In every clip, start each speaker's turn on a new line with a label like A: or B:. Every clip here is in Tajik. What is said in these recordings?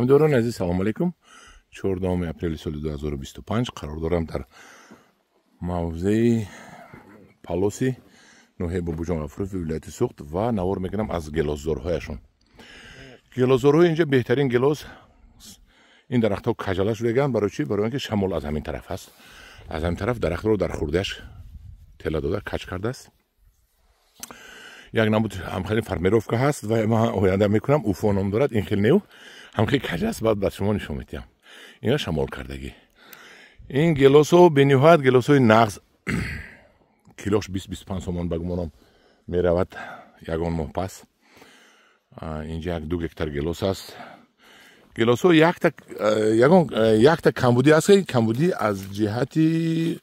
A: Ҳамдиёрони азиз, салому алейкум. 14 апрели соли 2025 қарор дорам дар мавзеи Палоси, ноҳияи Бобоҷон Ғафурови, вилояти Суғд ва навор мекунам аз гелосзорҳояшон. Гелосзорҳои инҷа беҳтарин гелос. Ин дарахтҳо каҷала шудагианд. Барои чӣ? Барои он ки шамол аз ҳамин тараф аст. Аз ҳамин тараф дарахтро дар хурдиаш тела дода каҷ кардааст. Як намуд ҳамхели формировка ҳаст ва ман оянда мекунам, Уфо ном дорад. Ин хел неу ҳамхел каҷ аст, баъд ба шумо нишон медиҳам. Ина шамол кардагӣ. Ин гелосҳо бениҳоят гелосҳои нағз, килош 20-25 сомон ба гумонам меравад ягон моҳ пас. Инҷа 1-2 гектар гелос аст. Гелосҳо якта ягон якта камбудӣ аст, ки камбудӣ аз ҷиҳати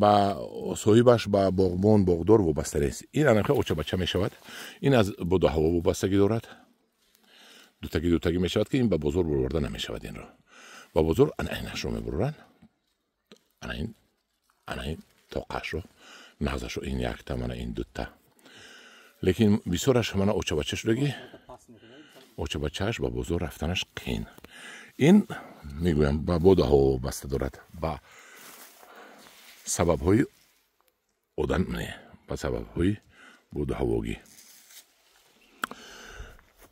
A: ба соҳибаш, ба боғбон, боғдор вобаста нест. Ин анахе очабача мешавад. Ин аз боду ҳаво вобастагӣ дорад. Дутагӣ дутагӣ мешавад, ки ин ба бозор бурварда намешавад. Инро ба бозор ана инашро мебуранд, ана ин, ана ин тоқашро, нағзашро. Ин якта, мана ин дута, лекин бисёраш мана очабача шудагӣ. Очабачааш ба бозор рафтанаш қиин. Ин мегӯям, ба боду ҳаво вобаста дорад, ба сабабҳои одам не, ба сабабҳои боду ҳавогӣ.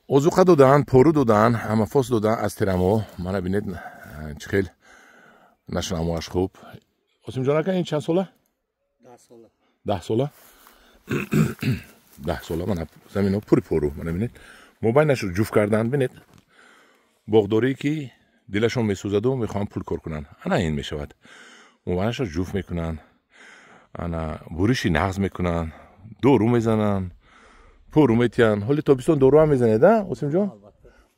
A: Озуқа додаанд, пору додаанд, аммофос додаанд аз тирамоҳ. Мана бинед, чӣ хел нашунамоаш хуб. Осимҷон ака, ин чанд сола? 10 сола, 10 сола. Мана замино пури пору. Мана бинед, мобайнашро ҷуфт карданд. Бинед, боғдорие ки дилашон месӯзаду мехоҳанд пул кор кунанд, ана ин мешавад. Мобайнашро ҷуфт мекунанд, ана буриши нағз мекунанд, дору мезананд, пору метиҳанд. Ҳоли тобистон дору ҳам мезанед, а, Осимҷон?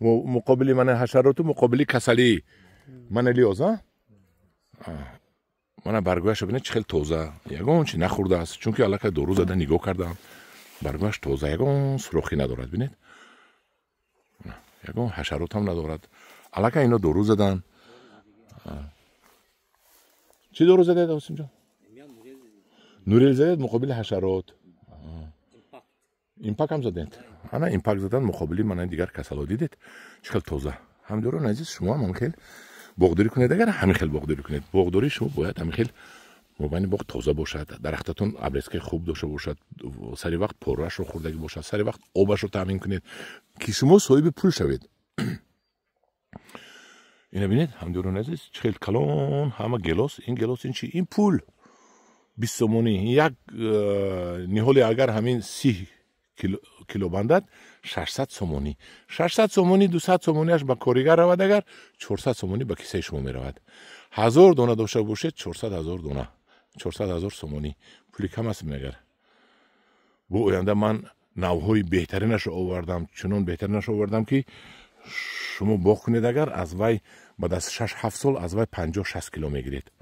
A: Муқобили мана ҳашароту муқобили касалӣ, монилиоз. Мана баргояшо бинед, чӣ хел тоза, ягон чи нахӯрдааст, чунки аллакай дору зада нигоҳ кардам. Баргояш тоза, ягон сурохӣ надорад. Бинед, ягон ҳашаротам надорад. Аллакай ино дору задан. Чӣ дору задед, Осимҷон? Нурел задед муқобили ҳашарот. Импакам задед. Ана Импак задан муқобили мана дигар касало. Дидед, чӣ хел тоза? Ҳамдиёрони азиз, шумо ҳам хел боғдорӣ кунед. Агар ҳамин хел боғдорӣ кунед, боғдории шумо бояд ҳамин хел мобайни боғ тоза бошад, дарахтатон обрезкаи хуб дошта бошад, сари вақт поруашро хӯрдагӣ бошад, сари вақт обашро таъмин кунед, ки шумо соҳиби пул шавед. Ина бинед, ҳамдиёрони азиз, чӣ хел калон, ҳама гелос. Ин гелос, ин чи? Ин пул, 20 сомонӣ як ниҳоле. Агар ҳамин 30 кило бандад, 600 сомонӣ. 600 сомонӣ, 200 сомониаш ба коригар равад, агар 400 сомонӣ ба кисаи шумо меравад. 1000 дона дошта бошед, 400 000 дона, 400 000 сомонӣ. Пули кам аст? Агар бо оянда ман навъҳои беҳтаринашро овардам, чунон беҳтаринашро овардам, ки шумо боғ кунед, агар аз вай баъд аз 6-7 сол аз вай 50-60 кило мегиред.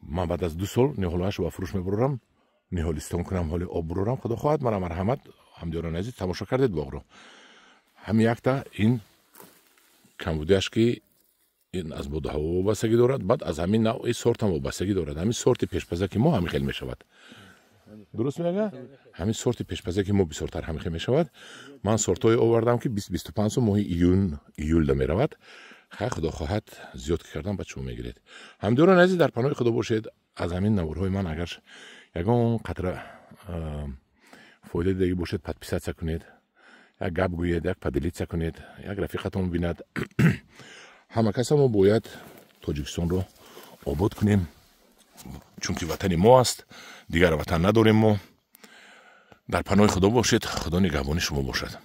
A: Ман баъд аз 2 сол ниҳолҳояшро ба фурӯш мебурорам, ниҳолистон кунам, ҳоли об бурорам, худо хоҳад. Мана, марҳамат, ҳамдиёрони азиз, тамошо кардед боғро. Ҳамин якта ин камбудиаш, ки ин аз боду ҳаво вобастагӣ дорад, баъд аз ҳамин навъи сортам вобастагӣ дорад. Ҳамин сорти пешпазаки мо ҳамин хел мешавад. Дуруст мега? Ҳамин сорти пешпазаки мо бисёртар ҳамин хел мешавад. Ман сортҳое овардам, ки 20-25 сом моҳи июн, июлда меравад. Хай, худо хоҳад, зиёд ки кардам, баъд шумо мегиред. Ҳамдиёрони азиз, дар паноҳи Худо бошед. Аз ҳамин наворҳои ман агар ягон қатра фоида дидагӣ бошед, подписаться кунед, як гап гӯед, як поделиться кунед, як рафиқатон бинад. Ҳама каса мо бояд Тоҷикистонро обод кунем, чунки ватани мо аст, дигар ватан надорем мо. Дар паноҳи Худо бошед, Худо нигаҳбони шумо бошад.